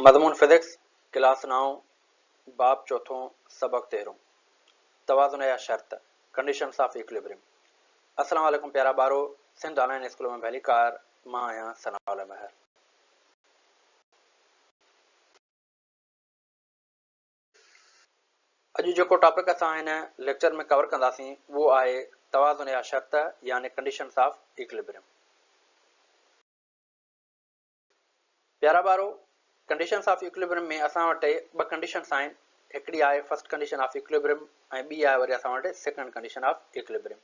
مضمون physics, class نائون، باب چوٿون، سبق تيرهون، توازن يا شرط، Conditions of Equilibrium. السلام عليڪم پيارا ٻارو، سنڌ آن لائين اسڪول ۾ ڀليڪار، مان آهيان ثناء الله مهر. اڄ جيڪو ٽاپڪ اسان هن ليڪچر ۾ ڪور ڪنداسين اهو آهي توازن يا شرط يعني Conditions of Equilibrium. پيارا ٻارو، ڪنڊيشنس آف ايڪوليبريم ۾ اسان وٽ ٻه ڪنڊيشنس آهن، هڪڙي آهي فرسٽ ڪنڊيشن آف ايڪوليبريم ۽ ٻي آهي وري اسان وٽ سيڪنڊ ڪنڊيشن آف ايڪوليبريم.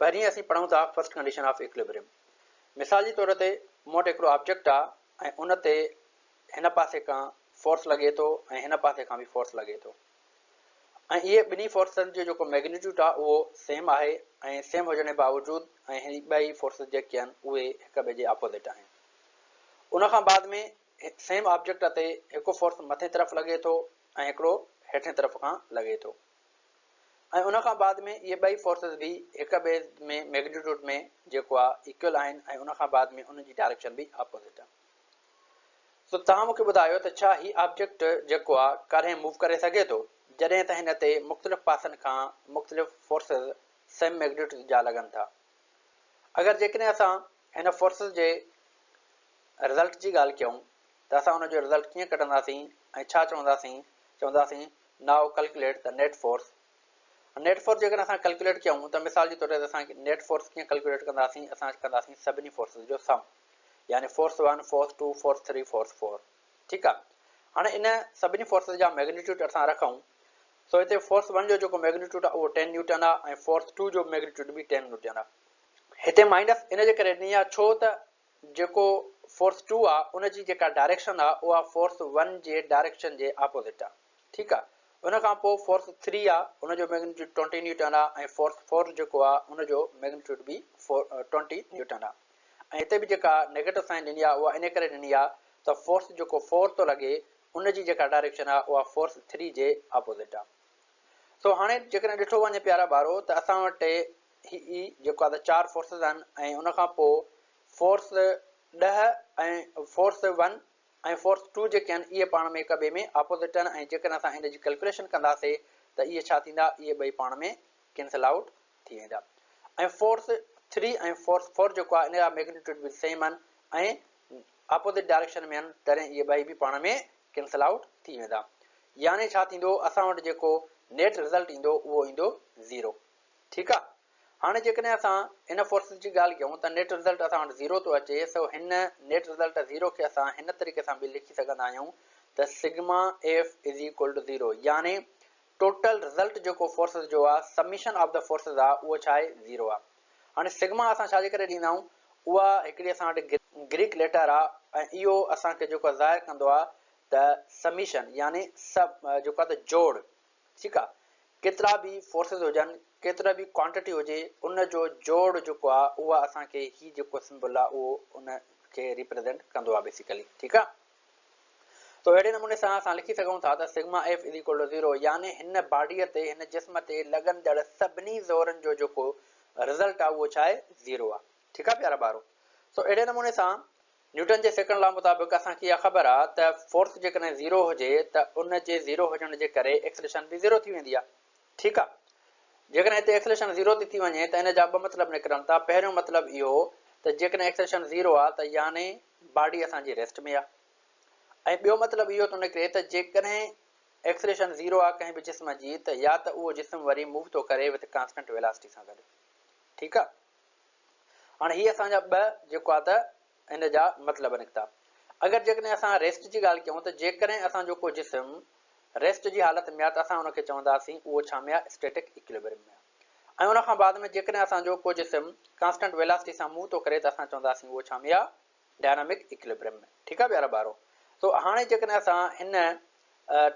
پهرين اسين پڙهون ٿا فرسٽ ڪنڊيشن آف ايڪوليبريم. مثال جي طور تي مون وٽ هڪڙو آبجيڪٽ آهي ۽ ان تي هن پاسي کان فورس لڳي ٿو ۽ هن پاسي کان به فورس لڳي ٿو ۽ اهي ٻنهي فورسن جو جيڪو ميگنيٽيوڊ آهي اهو سيم آهي ۽ سيم هجڻ جي باوجود ۽ هي ٻئي فورسز جيڪي آهن اهي هڪ ٻئي جي اپوزٽ آهن. ان کان بعد ۾ سيم آبجيڪٽ تي هڪ فورس مٿين طرف لڳي ٿو ۽ هڪڙو هيٺين طرف کان لڳي ٿو ۽ ان کان بعد ۾ اهي ٻئي فورسز به هڪ ٻئي ۾ ميگنيٽيوڊ ۾ جيڪو آهي ايڪول آهن ۽ ان کان بعد ۾ انهن جي ڊائريڪشن به اپوزٽ آهي. سو توهان مون کي ٻڌايو ته ڇا هي آبجيڪٽ جيڪو آهي ڪڏهن موو ڪري سگهي ٿو جڏهن ته هن تي مختلف پاسن کان مختلف فورسز سيم ميگنيٽيوڊ جا لڳن ٿا. اگر جيڪڏهن اسان هن فورسز جي رزلٽ جي ڳالهه ڪيون ته اسان ان جو رزلٽ ڪيئن ڪڍنداسين ۽ ڇا چونداسين؟ چونداسين now calculate the net force. Net force جيڪڏهن اسان ڪلڪيوليٽ ڪيون ته مثال جي طور تي اسان نيٽ فورس ڪيئن ڪلڪيوليٽ ڪنداسين؟ اسان ڪنداسين سڀني فورسز جو سم يعني force one, force two, force three, force four. ٺيڪ آ هاڻي ان سڀني فورسز جا ميگنيٽيوڊ اسان رکون سو هتي فورس ون جو جيڪو ميگنيٽيوڊ آ اهو ٽين نيوٽن آ ۽ فورس ٽو جو ميگنيٽيوڊ به ٽين نيوٽن آ. هتي مائنس ان جي ڪري ڏني آ ڇو ته جيڪو فورس ٽو آ ان جي جيڪا ڊائريڪشن آ اها فورس ون جي ڊائريڪشن جي اپوزٽ آ ٺيڪ آ. ان کان پوء فورس ٿري آ ان جو ميگنيٽيوڊ ٽوئنٽي نيوٽن آ ۽ فورس فور جيڪو آ ان جو ميگنيٽيوڊ به ٽوئنٽي نيوٽن آ ۽ هتي به جيڪا نيگيٽو سائن ڏني آ اها ان ڪري ڏني آ ته فورس جيڪو فور ٿو لڳي ان جي جيڪا ڊائريڪشن آ اها فورس ٿري جي اپوزٽ آ. سو هاڻي جيڪڏهن ڏٺو وڃي پيارا ٻارو ته اسان وٽ هي ئي جيڪو آ ته چار فورسز آهن ۽ ان کان پوء فورس ڏهه ۽ فورس ون ۽ فورس ٽو جيڪي آهن اهي پاڻ ۾ هڪ ٻئي ۾ اپوزٽ آهن ۽ جيڪڏهن اسان ان جي ڪلڪوليشن ڪنداسي ته اهي ڇا ٿيندا اهي ٻئي پاڻ ۾ ڪينسل آئوٽ ٿي ويندا ۽ فورس ٿري ۽ فورس فور جيڪو آهي ان جا ميگنيٽيوڊ به سيم آهن ۽ اپوزٽ ڊائريڪشن ۾ آهن تڏهن اهي ٻئي به پاڻ ۾ ڪينسل آئوٽ ٿي ويندا يعني ڇا ٿيندو اسان وٽ جيڪو نيٽ رزلٽ ايندو اهو ايندو زيرو ٺيڪ آهي هاڻي جيڪڏهن اسان ان فورسز جي ڳالهه ڪيون ته نيٽ رزلٽ اسان وٽ زيرو ٿو اچي سو هن نيٽ رزلٽ زيرو کي اسان هن طريقي سان به لکي سگهندا آهيون ته sigma F is equal to zero يعني ٽوٽل رزلٽ جيڪو فورسز جو آ سميشن آف the forces آ اهو ڇا آهي زيرو آ هاڻي سگما اسان ڇا جي ڪري ڏيندا آهيون اها هڪڙي اسان وٽ گريڪ ليٽر آ ۽ اهو اسان کي جيڪو ظاهر ڪندو آ ته سميشن يعني سب جيڪو آ ته جوڙ ٺيڪ آ ڪيترا به فورسز هجن ڪيترا به ڪوانٽيٽي هجي ان جو جوڙ جيڪو آ اها اسان کي هي جيڪو سمبل آ اهو ان کي ريپريزنٽ ڪندو آ بيسيڪلي ٺيڪ آ. سو اهڙي نموني سان اسان لکي سگهون ٿا ته sigma F is equal to zero يعني هن باڊيء تي هن جسم تي لڳندڙ سڀني زورن جو جيڪو رزلٽ آهي اهو ڇا آهي زيرو آهي ٺيڪ آهي پيارا ٻارو سو اهڙي نموني سان نيوٽن جي سيڪنڊ لا مطابق اسان کي اها خبر آهي ته فورس جيڪڏهن زيرو هجي ته ان جي زيرو هجڻ جي ڪري ايڪسليشن به زيرو ٿي ويندي آهي ٺيڪ آهي جيڪڏهن هتي ايڪسليشن زيرو ٿي ٿي وڃي ته ان جا ٻه مطلب نڪرن ٿا پهريون مطلب اهو ته جيڪڏهن ايڪسليشن زيرو آهي ته يعني باڊي اسان جي ريسٽ ۾ آ ۽ ٻيو مطلب اهو ٿو نڪري ته جيڪڏهن ايڪسلريشن زيرو آ ڪنهن به جسم جي ته يا ته اهو جسم وري موو ٿو ڪري وٿ ڪانسٽنٽ ويلاسٽي سان گڏ ٺيڪ آ هاڻي هي اسان جا ٻه جيڪو آ ته ان جا مطلب نڪتا اگر جيڪڏهن اسان ريسٽ جي ڳالهه ڪيون ته جيڪڏهن اسان جو ڪو جسم ريسٽ جي حالت ۾ آ ته اسان ان کي چونداسين اهو ڇا ۾ آ اسٽيٽڪ ايڪوليبريم ۾ آ ۽ ان کان بعد ۾ جيڪڏهن اسان جو ڪو جسم ڪانسٽنٽ ويلاسٽي سان موو ٿو ڪري ته اسان چونداسين اهو ڇا ۾ آ ڊائنامڪ ايڪوليبريم ۾ ٺيڪ آ پيارا ٻارو سو هاڻي جيڪڏهن اسان هن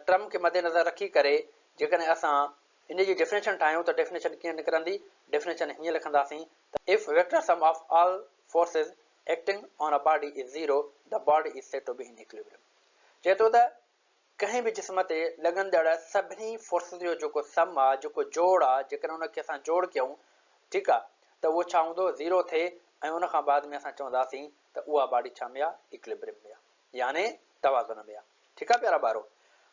ٽرم کي مد نظر رکي ڪري جيڪڏهن اسان ان جي ڊيفينيشن ٺاهيون ته ڊيفينيشن ڪيئن نڪرندي ڊيفينيشن هيئن لکنداسين ته if vector sum of all forces acting on a body is zero the body is said to be in equilibrium چئي ٿو ته ڪنهن به جسم تي لڳندڙ سڀني فورسز جو جيڪو سم آ، جيڪو جوڙ آ، جيڪڏهن ان کي اسان جوڙ ڪيون، ٺيڪ آ، ته اهو ڇا هوندو، زيرو ٿئي ۽ ان کان بعد ۾ اسان چونداسين ته اها باڊي ڇا ۾ آ، ايڪليبريم ۾ آ، يعني توازن ۾ آ. ٺيڪ آ پيارا ٻارو.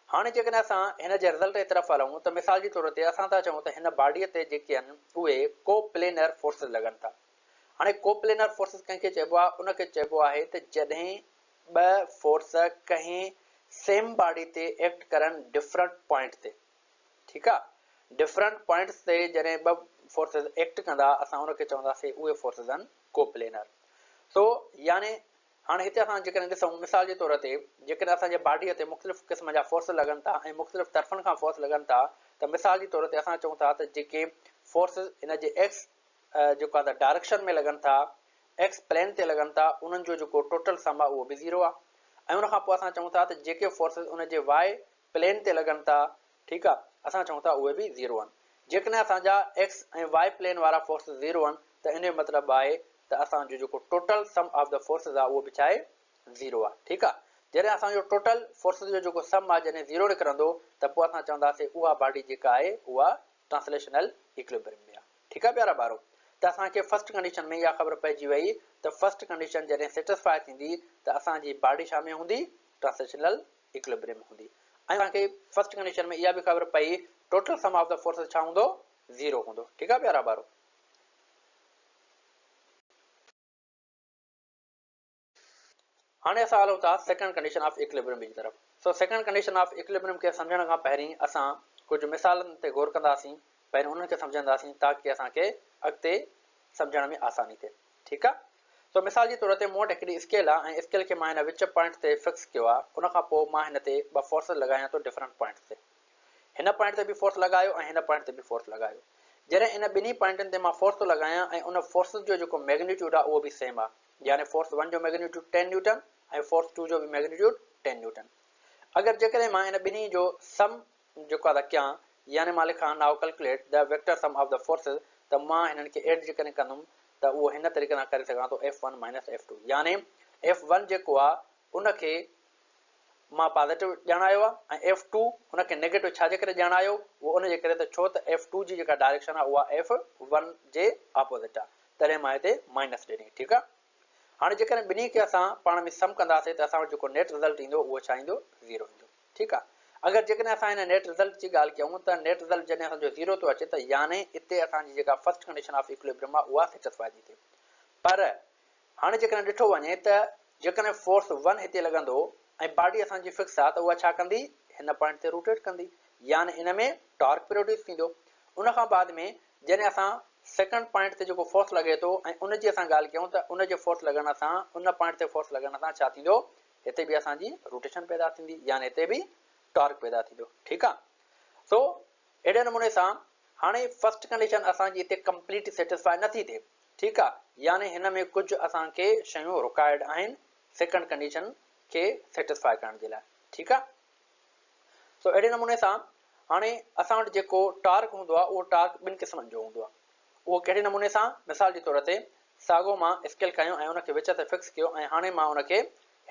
هاڻي جيڪڏهن اسان هن جي رزلٽ جي طرف هلون ته مثال جي طور تي اسان ٿا چئون ته هن باڊيء تي جيڪي آهن اهي ڪو پلينر فورسز لڳن ٿا. هاڻي ڪو پلينر فورسز ڪنهن کي چئبو آهي؟ ان کي چئبو آهي ته جڏهن ٻه فورس ڪنهن سيم باڊي تي ايڪٽ ڪرن ڊفرنٽ پوائنٽ تي. ٺيڪ آ. ڊفرنٽ پوائنٽس تي جڏهن ٻه فورسز ايڪٽ ڪندا اسان ان کي چونداسين اهي فورسز آهن ڪو پلينر. سو يعني هاڻي هتي اسان جيڪڏهن ڏسون مثال جي طور تي جيڪڏهن اسان جي باڊيء تي مختلف قسم جا فورس لڳن ٿا ۽ مختلف طرفن کان فورس لڳن ٿا ته مثال جي طور تي اسان چئون ٿا ته جيڪي فورسز ان جي ايڪس جيڪو آهي ته ڊائريڪشن ۾ لڳن ٿا ايڪس پلين تي لڳن ٿا انهن جو جيڪو ٽوٽل سم آهي اهو به زيرو آهي ۽ ان کان پوء اسان چئون ٿا ته جيڪي فورسز ان جي واء پلين تي لڳن ٿا ٺيڪ آ اسان چئون ٿا اهي به زيرو آهن. جيڪڏهن اسان جا ايڪس ۽ وائي پلين وارا فورسز زيرو آهن ته ان جو مطلب آهي ته اسان جو جيڪو total sum of the forces آ اهو به ڇا آهي زيرو آ ٺيڪ آ. جڏهن اسان جو ٽوٽل فورسز جو جيڪو سم آ جڏهن زيرو نڪرندو ته پوء اسان چونداسين اها باڊي جيڪا آهي اها ٽرانسليشنل ايڪليبريم ۾ آ. ٺيڪ آ پيارا ٻارو ته اسان کي فرسٽ ڪنڊيشن ۾ اها خبر پئجي وئي ته فرسٽ ڪنڊيشن جڏهن سيٽسفائي ٿيندي ته اسان جي باڊي ڇا ۾ هوندي ٽرانسليشنل ايڪليبريم هوندي ۽ اسان کي فرسٽ ڪنڊيشن ۾ اها به خبر پئي total sum of the forces ڇا هوندو زيرو هوندو ٺيڪ آ پيارا ٻارو. هاڻي اسان هلون ٿا سيڪنڊ ڪنڊيشن آف ايڪليبريم جي طرف. سو سيڪنڊ ڪنڊيشن آف ايڪليبريم کي سمجهڻ کان پهرين اسان ڪجهه مثالن تي غور ڪنداسين پهرين انهن کي سمجهنداسين تاڪي اسان کي اڳتي سمجهڻ ۾ آساني ٿئي ٺيڪ آ. سو مثال جي طور تي مون وٽ هڪڙي اسڪيل آ ۽ اسڪيل کي مان هن وچ پوائنٽ تي فڪس ڪيو آ ان کان پوء مان هن تي ٻه فورسز لڳايان ٿو ڊفرنٽ پوائنٽس تي. هن پوائنٽ تي به فورس لڳايو ۽ هن پوائنٽ تي به فورس لڳايو. جڏهن ان ٻنهي پوائنٽن تي مان فورس ٿو لڳايان ۽ ان فورسز جو جيڪو ميگنيٽيوڊ آ اهو به سيم آ يعني فورس ون جو ميگنيٽيوڊ ٽين نيوٽن ۽ فورس ٽو جو به ميگنيٽيوڊ ٽين نيوٽن. اگر جيڪڏهن مان ان ٻنهي جو سم جيڪو آ ته ڪيان يعني مان لکان now calculate the vector sum of the forces ته مان هنن کي ايڊ جيڪڏهن ڪندم ته اهو هن طريقي سان ڪري سگهان ٿو F one minus F two يعني ايف ون جيڪو آ ان کي مان پازيٽو ڄاڻايو آ ۽ ايف ٽو ان کي نيگيٽو ڇا جي ڪري ڄاڻايو اهو ان جي ڪري ته ڇو ته ايف ٽو جي جيڪا ڊائريڪشن آ اها ايف ون جي آپوزٽ آ تڏهن مان هتي مائنس ڏني ٺيڪ آ هاڻي جيڪڏهن ٻنهي کي اسان پاڻ ۾ سم ڪنداسين ته اسان وٽ جيڪو نيٽ رزلٽ ايندو اهو ڇا ايندو زيرو ايندو ٺيڪ آ اگر جيڪڏهن اسان هن نيٽ رزلٽ جي ڳالهه ڪيون ته نيٽ رزلٽ جڏهن اسان جو زيرو ٿو اچي ته يعني اتي اسان جي جيڪا فرسٽ ڪنڊيشن آف ايڪوليبريم آ اها سيٽسفائي ٿي ٿئي پر هاڻي جيڪڏهن ڏٺو وڃي ته جيڪڏهن فورس ون هتي لڳندو ۽ باڊي اسان جي فڪس آ ته اها ڇا ڪندي هن پوائنٽ تي روٽيٽ ڪندي يعني ان ۾ ٽارڪ پروڊيوس ٿيندو ان کان بعد ۾ جڏهن اسان سيڪنڊ پوائنٽ تي جيڪو فورس لڳي ٿو ۽ ان جي اسان ڳالهه ڪيون ته ان جي فورس لڳڻ سان ان پوائنٽ تي فورس لڳڻ سان ڇا ٿيندو هتي به اسان جي روٽيشن پيدا ٿيندي يعني هتي به ٽارڪ پيدا ٿيندو ٺيڪ آ سو اهڙي نموني سان هاڻي فرسٽ ڪنڊيشن اسان جي هتي ڪمپليٽ سيٽسفائي نٿي ٿئي ٺيڪ آ يعني هن ۾ ڪجهه اسان کي شيون رڪوائرڊ آهن سيڪنڊ ڪنڊيشن کي سيٽسفائي ڪرڻ جي لاء ٺيڪ آ سو اهڙي نموني سان هاڻي اسان وٽ جيڪو ٽارڪ هوندو آ اهو ٽارڪ ٻن قسمن جو هوندو آ اهو ڪهڙي نموني سان؟ مثال جي طور تي، ساڳو مان اسڪيل کنيو ۽ ان کي وچ تي فڪس ڪيو ۽ هاڻي مان ان کي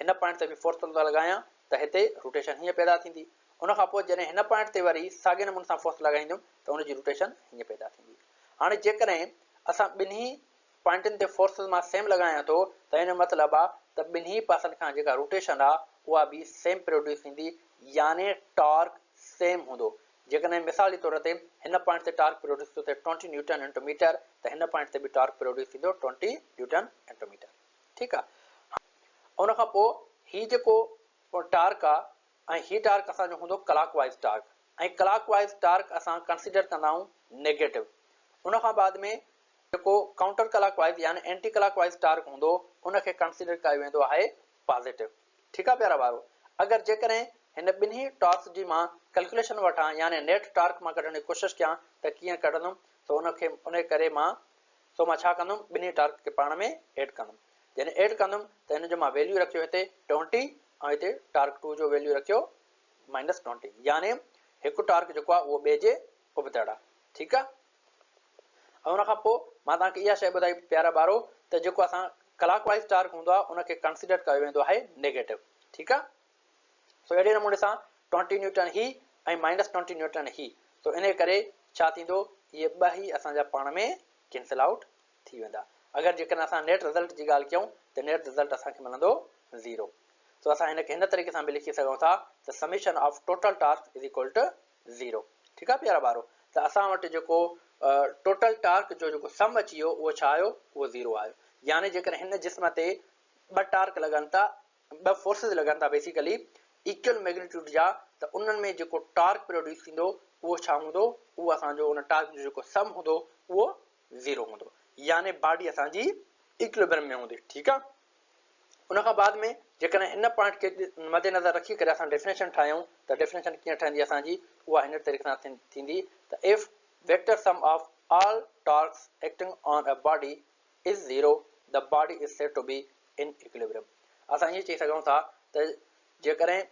هن پوائنٽ تي به فورس ٿو لڳايان ته هتي روٽيشن هيئن پيدا ٿيندي. ان کان پوء جڏهن هن پوائنٽ تي وري ساڳي نموني سان فورس لڳائيندم ته ان جي روٽيشن هيئن پيدا ٿيندي. هاڻي جيڪڏهن اسان ٻنهي پوائنٽن تي فورسز مان سيم لڳايان ٿو ته ان جو مطلب آ ته ٻنهي پاسن کان جيڪا روٽيشن آ اها به سيم پروڊيوس ٿيندي يعني ٽارڪ سيم هوندو. جيڪڏهن مثال جي طور تي هن پوائنٽ تي ٽارڪ پروڊيوس ٿو ٿئي ٽوئنٽي نيوٽن انٽو ميٽر ته هن پوائنٽ تي به ٽارڪ پروڊيوس ٿيندو ٽوئنٽي نيوٽن انٽو ميٽر ٺيڪ آ. ان کان پوء هي جيڪو ٽارڪ آ ۽ هي ٽارڪ اسان جو هوندو clock wise torque ۽ clock wise torque اسان ڪنسيڊر ڪندا آهيون نيگيٽو ان کان بعد ۾ جيڪو ڪائونٽر ڪلاڪ وائز يعني اينٽي ڪلاڪ وائز ٽارڪ هوندو ان کي ڪنسيڊر ڪيو ويندو آهي پازيٽو. ٺيڪ آ پيارا ٻارو اگر جيڪڏهن هن ٻنهي ٽارڪس جي مان ڪلڪيوليشن وٺان يعني نيٽ ٽارڪ مان ڪڍڻ جي ڪوشش ڪيان ته ڪيئن ڪڍندم سو ان کي ان ڪري مان سو مان ڇا ڪندم ٻنهي ٽارڪ کي پاڻ ۾ ايڊ ڪندم جڏهن ايڊ ڪندم ته هن جو مان ويليو رکيو هتي ٽوئنٽي ۽ هتي ٽارڪ ٽو جو ويليو رکيو مائنس ٽوئنٽي يعني هڪ ٽارڪ جيڪو آ اهو ٻئي جي ابتڙ آ ٺيڪ آ. ۽ ان کان پوء مان توهان کي اها شيء ٻڌائي پيارا ٻارو ته جيڪو اسان ڪلاڪ وائيز ٽارڪ هوندو آهي ان کي ڪنسيڊر ڪيو ويندو آهي نيگيٽو ٺيڪ آهي سو اهڙي نموني سان ٽوئنٽي نيوٽن هي ۽ مائنس ٽوئنٽي نيوٽن هي سو انهي ڪري ڇا ٿيندو اهي ٻه ئي اسان جا پاڻ ۾ ڪينسل آئوٽ ٿي ويندا اگر جيڪڏهن اسان نيٽ رزلٽ جي ڳالهه ڪيون ته نيٽ رزلٽ اسان کي ملندو زيرو. سو اسان هن کي هن طريقي سان به لکي سگهون ٿا ته summation of total torque is equal to zero. ٺيڪ آ پيارا ٻارو ته اسان وٽ جيڪو ٽوٽل ٽارڪ جو جيڪو سم اچي ويو اهو ڇا آيو اهو زيرو آيو يعني جيڪڏهن هن جسم تي ٻه ٽارڪ لڳن ٿا ٻه فورسز لڳن ٿا بيسيڪلي ايڪول ميگنيٽيوڊ جا ته انهن ۾ جيڪو ٽارڪ پروڊيوس ٿيندو اهو ڇا هوندو اهو اسان جو ان ٽارڪ جو جيڪو سم هوندو اهو زيرو هوندو يعني باڊي اسان جي ايڪوليبرم ۾ هوندي ٺيڪ آ ان کان بعد ۾ جيڪڏهن هن پوائنٽ کي مد نظر رکي ڪري اسان ڊيفينيشن ٺاهيون ته ڊيفينيشن ڪيئن ٺهندي اسان جي اها هن طريقي سان ٿيندي ته if vector sum of all torques acting on a body is zero the body is said to be in equilibrium اسان ائين چئي سگهون ٿا ته جيڪڏهن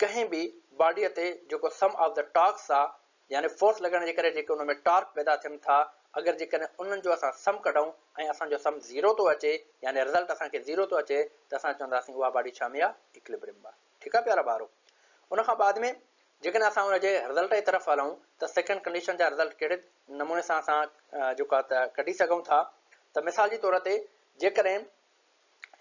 ڪنهن به باڊيء تي جيڪو سم آف the ٽارڪس آ يعني فورس لڳڻ جي ڪري جيڪي ان ۾ ٽارڪ پيدا ٿين ٿا اگر جيڪڏهن انهن جو اسان سم ڪڍون ۽ اسان جو سم زيرو ٿو اچي يعني رزلٽ اسان کي زيرو ٿو اچي ته اسان چونداسين اها باڊي ڇا ۾ آ ايڪوليبريم ۾ آ ٺيڪ آ پيارا ٻارو ان کان بعد ۾ جيڪڏهن اسان ان جي رزلٽ جي طرف هلون ته سيڪنڊ ڪنڊيشن جا رزلٽ ڪهڙي نموني سان اسان جيڪو آهي ته ڪڍي سگهون ٿا ته مثال جي طور تي جيڪڏهن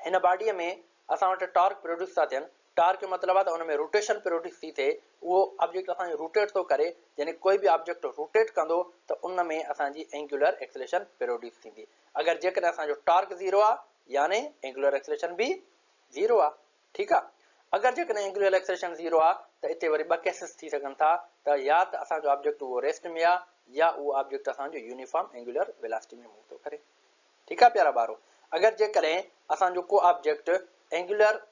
هن باڊيء ۾ اسان وٽ ٽارڪ پروڊيوس ٿا ٿين ٽارڪ جو مطلب آهي ته ان ۾ روٽيشن پروڊيوس ٿي ٿئي اهو آبجيڪٽ اسان جو روٽيٽ ٿو ڪري يعني ڪوئي به آبجيڪٽ روٽيٽ ڪندو ته ان ۾ اسان جي اينگيولر ايڪسليشن پروڊيوس ٿيندي اگر جيڪڏهن اسان جو ٽارڪ زيرو آهي يعني اينگيولر ايڪسليشن به زيرو آهي ٺيڪ آ اگر جيڪڏهن اينگولر ايڪسلريشن زيرو آ ته اتي وري ٻه ڪيسز ٿي سگهن ٿا ته يا ته اسان جو آبجيڪٽ اهو ريسٽ ۾ آ يا اهو آبجيڪٽ اسان جو يونيفارم اينگولر ويلاسٽي ۾ موو ٿو ڪري. ٺيڪ آ پيارا ٻارو اگر جيڪڏهن اسان جو ڪو آبجيڪٽ اينگولر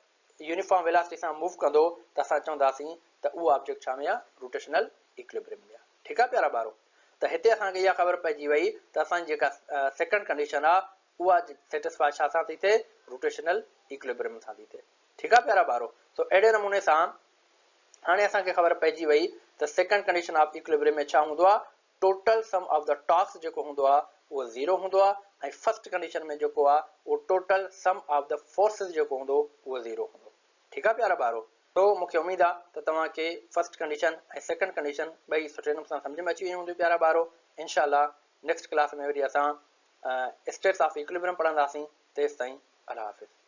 يونيفارم ويلاسٽي سان موو ڪندو ته اسان چونداسين ته اهو آبجيڪٽ ڇا ۾ آ روٽيشنل ايڪوليبريم ۾ آ. ٺيڪ آ پيارا ٻارو ته هتي اسان کي اها خبر پئجي وئي ته اسان جي جيڪا سيڪنڊ ڪنڊيشن آ اها سيٽسفاء ڇا سان ٿي ٿئي روٽيشنل ايڪوليبريم سان ٿي ٿئي ٺيڪ آ پيارا ٻارو سو اهڙي نموني سان هاڻي اسان کي خبر پئجي وئي ته سيڪنڊ ڪنڊيشن آف ايڪوليبريم ۾ ڇا هوندو آ ٽوٽل سم آف the ٽارڪس جيڪو هوندو آ اهو زيرو هوندو آ ۽ فرسٽ ڪنڊيشن ۾ جيڪو آ اهو total sum of the forces جيڪو هوندو اهو زيرو هوندو ٺيڪ آ پيارا ٻارو سو مون کي اميد آ ته توهان کي فرسٽ ڪنڊيشن ۽ سيڪنڊ ڪنڊيشن ٻئي سٺي نموني سان سمجهه ۾ اچي ويون هونديون پيارا ٻارو انشاء الله نيڪسٽ ڪلاس ۾ وري اسان اسٽيٽس آف ايڪوليبريم پڙهنداسين تيستائين الله حافظ.